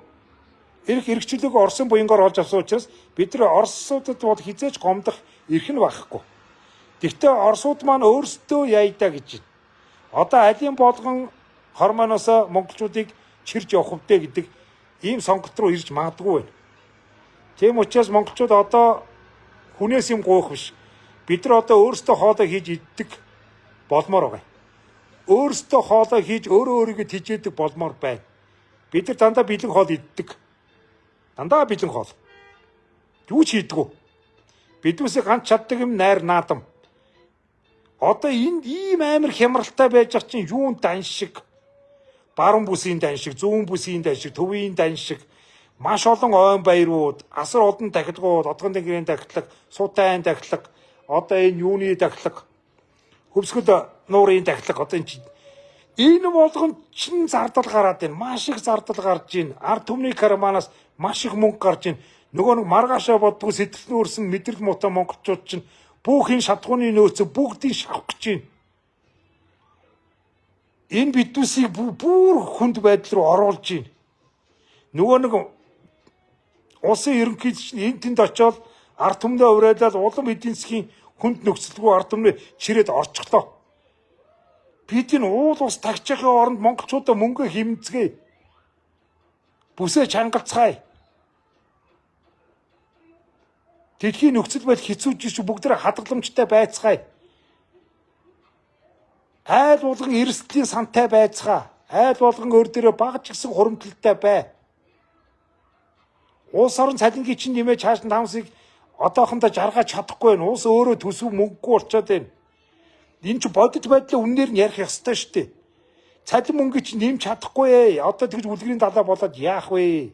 A: Оросын буянгоор олж авсан учраас бид нар Оросуудад бол хизээч гомдох эрх нь байхгүй. Гэхдээ Оросууд маань өөрсдөө яйдаа гэж байна. Одоо алийн болгон хормоноос монголчуудыг чирж явах вдэ гэдэг ийм сонголт руу ирж магадгүй байна. Тийм учраас монголчууд одоо хүнээс юм гуйх биш. Бид нар одоо өөрсдөө хоолой хийж иддэг болмоор байгаа. Өөрсдөө хоолой хийж өөрөө өөрийгөө тижээдэг болмоор байна. Бид нар дандаа бэлэн хоол иддэг. Дандаа бэлэн хоол. Юу ч хийдэггүй. Биднээсээ ганц чаддаг юм найр наадам. Одоо энд ийм амар хямралтай байж байгаа чинь юун дан шиг, баруун бүсийн дан шиг, зүүн бүсийн дан шиг, төвийн дан шиг маш олон ойн баярууд, асар олон тахилгууд, Одгон тэнгэрийн тахилга, Сутайн тахилга, одоо энэ юуны тахилга, Хөвсгөл нуурын тахилга одоо энэ чинь энэ болгон чин зардал гараад байна. Маш их зардал гарч байна. Ард түмний карманаас маш их мөнгө гарч байна. Нөгөө нэг маргаашаа боддгоо сэтгэл нүүрсэн мэдрэл муутай монголчууд чинь бүх энэ шатхууны нөөцөө бүгдийг шавах гэж байна. Энэ биднээсийг бүр хүнд байдал руу оруулж байна. Нөгөө нэг улсын ерөнхийлөгч нь энэ тэнд очиод ард түмнээ уриалаад улам эдийн засгийн хүнд нөхцөлгүй ард түмнээ чирээд орчихлоо. Бид энэ уул ус тагчихын оронд монголчуудаа мөнгө хэмнэцгээе. Бүсээ чангалцгаая. Дэлхийн нөхцөл байдал хэцүү жиш бүгд хадгаламжтай байцгаая. Айл болгон эрсдлийн сантай байцгаа. Айл болгон өөр дээрээ баг ч гэсэн хуримтлалтай бай. Улс орон цалингийн чинь нэмээ чааш нь тавсыг одоохондоо жаргаж чадахгүй байна. Улс өөрөө төсөв мөнгөгүй болчиход байна. Энэ чи бодит байдлаа үннээр нь ярих ёстой шүү дээ. Цалин мөнгө чинь нэмж чадахгүй ээ. Одоо тэгж үлгэрийн далаа болоод яах вэ?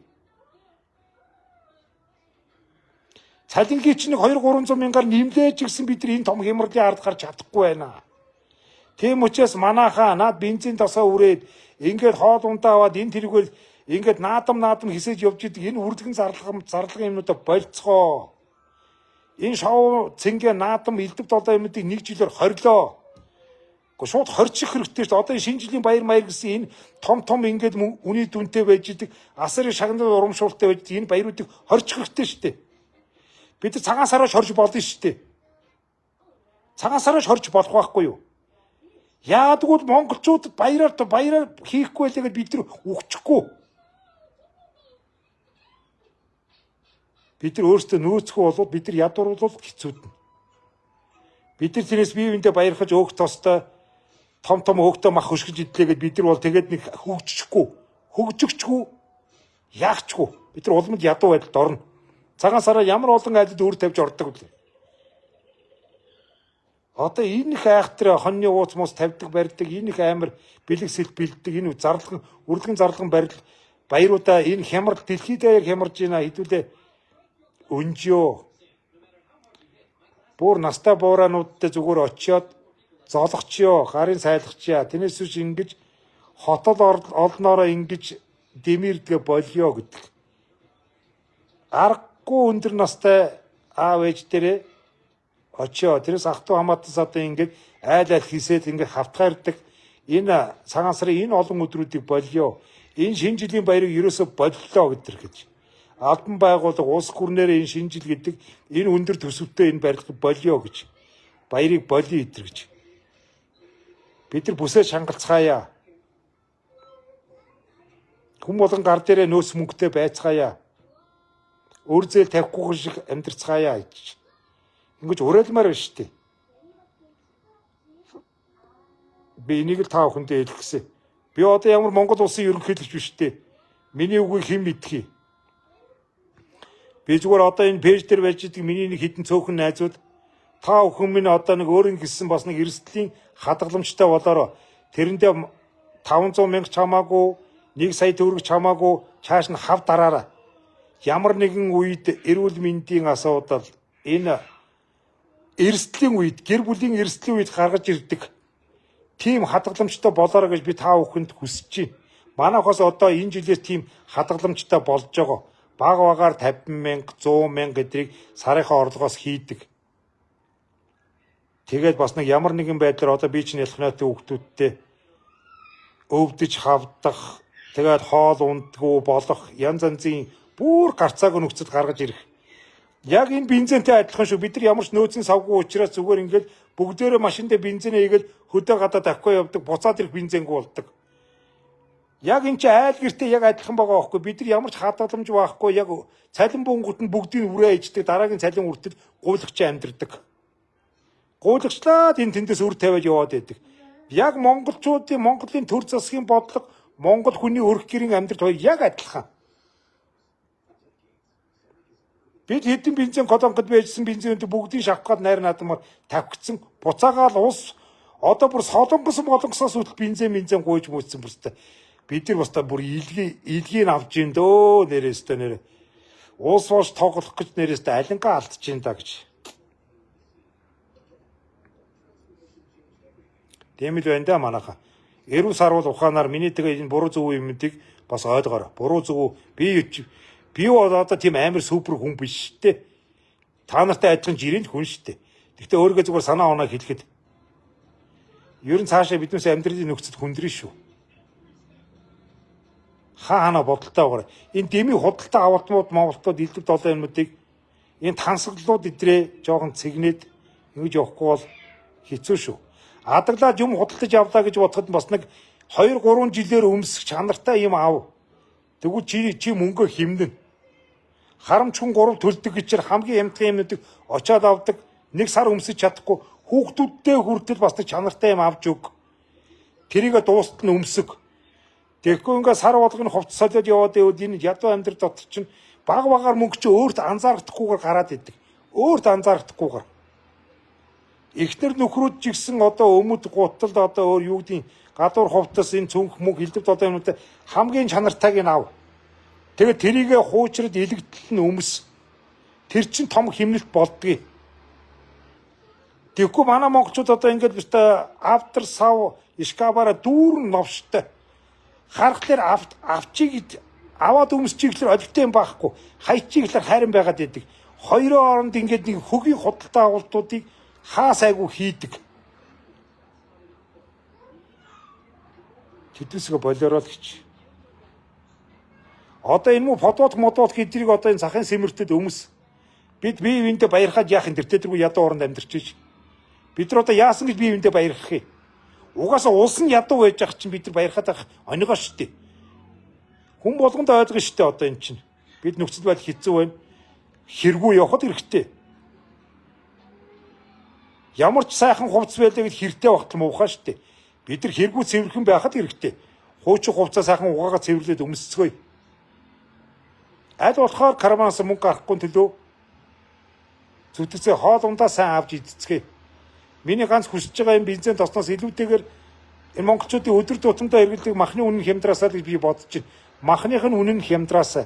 A: Цалингийн чинь 2 300 мянгаар нэмлээж гисэн бид нар энэ том хямралын ард гарч чадахгүй байна. Тийм учраас манайхаа наад бензин тосоо үрээд ингээд хоол ундаа аваад энэ тэргээр ингээд наадам хисэж явж идэг энэ үрдгэн зарлага юмнуудаа болцгоо. Энэ шоу цэнгэ наадам элдв долоо юмнуудыг нэг жилээр хорлоо. Гэхдээ шууд хорчих хэрэгтэй шүү дээ. Одоо энэ шинэ жилийн баяр маяр гэсэн энэ том том ингээд үний дүнтэй байж идэг, асар их шагнал урамшуултай байж идэг энэ баяруудыг хорчих хэрэгтэй шүү дээ. Бид нар цагаан сараар хорж болно шүү дээ. Цагаан сараар хорж болох байхгүй юу? Яадгүй монголчууд баяраар баяраар хийхгүй байлаа гэж бид нар үхчихгүй. Бид нар өөрсдөө нөөцгүй болвол бид нар ядууруулвал хэцүүднэ. Бид нар тэрээс бие биендээ баярхаж өөх тостой том том хөөгтөө мах хөшгөж идлээ гэд бид нар бол тэгээд нэг хөгжихгүй, хөгжигчгүй, яахчгүй. Бид нар улмад ядуу байдалд орно. Цагаан сараа ямар олон айлд үр тавьж ордог вэ? Одоо энэ их айхтар хоньны ууц мус тавьдаг барьдаг, энэ их амар бэлэг сэлт бэлддэг, энэ зарлаган, үрлэгэн зарлаган барил баяруудаа энэ хямрал дэлхийд даяар хямарж байна хэдүүлээ өнжөө. Бүр настай буураануудтай зүгээр очиод золгочё, гарын сайлгачъя. Тэрнээс биш ингэж хотол олноороо ингэж дэмирдгээ болёо гэдэг. Аргагүй өндөр настай аав ээж дээрээ очио. Тэрнээс ах トゥ хамаатан садан ингэж айл айл хийсээд ингэж хавтгаардаг. Энэ цагаан сарын энэ олон өдрүүдийг болёо. Энэ шинэ жилийн баярыг ерөөсө боллоо гэдэг гэж. Албан байгууллага улс гүрнээрээ энэ шинэ жил гэдэг энэ өндөр төсөвтэй энэ барилга болёо гэж. Баярыг болио идэр гэж. Бид нар бүсээ шангалцгаая. Хүн болгон гар дээрээ нөөц мөнгөтэй байцгаая. Өр зээл тавихгүй шиг амьдрцгаая гэж. Ингэж уриалмаар байна шүү дээ. Би энийг л та бүхэндээ хэлэх гэсэн. Би одоо ямар Монгол улсын ерөнхийлөгч биш дээ. Миний үгийг хэн мэдэх юм? Би зүгээр одоо энэ пэйж дээр байж идэг миний нэг хитэн цөөхөн найзууд та бүхэн минь одоо нэг өөрийн гэсэн бас нэг эрсдлийн хадгаламжтай болоороо тэрэндээ 500 мянга ч хамаагүй, 1 сая төгрөг ч хамаагүй чааш нь хав дараарай. Ямар нэгэн үед эрүүл мэндийн асуудал энэ эрсдлийн үед гэр бүлийн эрсдлийн үед гаргаж ирдэг тийм хадгаламжтай болоорой гэж би та бүхэнд хүсэж байна. Манайхаас одоо энэ жилээс тийм хадгаламжтай болж байгаа. Баг багаар 50 мянга, 100 мянга гэдгийг сарынхаа орлогоос хийдэг. Тэгээд бас нэг ямар нэгэн байдлаар одоо би чинь ялхнаатай хүүхдүүдтэй өвдөж хавдах, тэгээд хоол ундгүй болох янз янзын бүр гарцаагүй нөхцөл гаргаж ирэх. Яг энэ бензинтэй адилхан шүү. Бид нар ямар ч нөөцийн савгүй учраас зүгээр ингээд бүгдээрээ машиндаа бензинээ хийгээд хөдөө гадаа давхиа явдаг, буцаад ирэх бензингүй болдог. Яг энэ чи айл гэртээ яг адилхан байгаа байхгүй. Бид нар ямар ч хадгаламж байхгүй. Яг цалин буунгууд нь бүгдийг үрээ иждэг. Дараагийн цалин хүртэл гуйлагч амьдэрдэг. Гуйлагчлаад энэ тэндээс үр тавиад яваад байдаг. Яг монголчуудын Монголын төр засгийн бодлого, монгол хүний өрх гэрийн амьдрал хоёр яг адилхан. Бид хэдэн бензин колонкод байжсан бензинд бүгдийг шавхгаад найр наадмаар тавхицсан. Буцаагаал ус одоо бүр солонгос молонгосоос үл бензин бензин гуйж мөцсөн бүрстэ. Бид нар бас та бүр илгийг авч ин дөө нэрээстэй нэр. Уус ууш тоглох гэж нэрээстэй алингаа алдчихин да гэж. Тийм л байна да манайха. Эрүү сарвал ухаанаар миний тэгээ энэ буруу зөв юмдыг бас ойлгоорой. Буруу зөв би бол одоо тийм амар супер хүн биш шүү дээ. Та нартай адилхан жирийн хүн шүү дээ. Гэхдээ өөрийгөө зүгээр санаа оноо хэлэхэд ер нь цаашаа биднээс амьдралын нөхцөл хүндрэн шүү. Хаа ханаа бодолтой байгаарай. Энэ дэмий худалдаа авалтнууд, Монголтууд элдв долоо юмнуудыг энэ тансаглалууд идрээ жоохон цэгнээд ингэж явахгүй бол хэцүү шүү. Адаглаад юм худалдаж авлаа гэж бодоход бас нэг 2 3 жилээр өмсөх чанартай юм ав. Тэгвэл чи мөнгөө хэмнэн. Харамчхан 3 төлдөг гэж хамгийн хямдхан юмнуудыг очиад авдаг. Нэг сар өмсөж чадахгүй хүүхдүүдтэй хүртэл бас нэг чанартай юм авч өг. Тэрийгэ дуустал нь өмсөг. Тэгэхгүй ингээ сар болгоно хувцас солиод яваад байвал энэ ядуу амьдрал дотор чинь баг багаар мөнгө чи өөрт анзаарахгүй гараад идэг. Өөрт анзаарахгүй. Эхнэр нөхрүүд ч гэсэн одоо өмд гуталд одоо өөр юу гэдгийг гадуур хувцас энэ цүнх мөнгө элдв долоо юмнуудаа хамгийн чанартайг нь ав. Тэгээд тэрийгэ хуучрад илэгдэл нь өмс. Тэр чин том хэмнэлт болдгийг. Тэгэхгүй манай монголчууд одоо ингээд бистэ автор сав шкабаараа дүүрэн новштой. Харахлаар авчиг аваад өмсчих гэхлээр олигтой юм байхгүй. Хайчих гэхлээр хайран байгаад идэг. Хоёрын оронд ингээд нэг хөгийн худалдаа авалтуудыг хаа сайгүй хийдэг. Тэднээсээ болоороо л гэж. Одоо энэ муу подвод модвод гэдрийг одоо энэ захын сэмэртэд өмс. Бид бие биендээ баярхаад яах юм, тэр тэргүй ядуу оронд амьдарч ич. Бид нар одоо яасан гэж бие биендээ баярхах юм? Угаасаа улс нь ядуу байж ах чинь бид нар баярхаад байх онигоо шүү дээ. Хүн болгонд ойлгоно шүү дээ одоо энэ чинь. Бид нөхцөл байдал хэцүү байна. Хэрэггүй явахад хэрэгтэй. Ямар ч сайхан хувцас байлаа гэж хэрэгтэй багтал муухай шүү дээ. Бид нар хэрэггүй цэвэрхэн байхад хэрэгтэй. Хуучин хувцас сайхан угаагаа цэвэрлээд өмсцгөөе. Аль болохоор карманаас мөнгө гарахгүй төлөө зүтгэцээ хоол ундаа сайн авч идцгээе. Миний ганц хүсэж байгаа юм бензин тосноос илүүтэйгээр энэ монголчуудын өдөр тутамдаа хэрэглэдэг махны үнэн хямдраасаа л гэж би бодож байна. Махных нь үнэн хямдраасаа.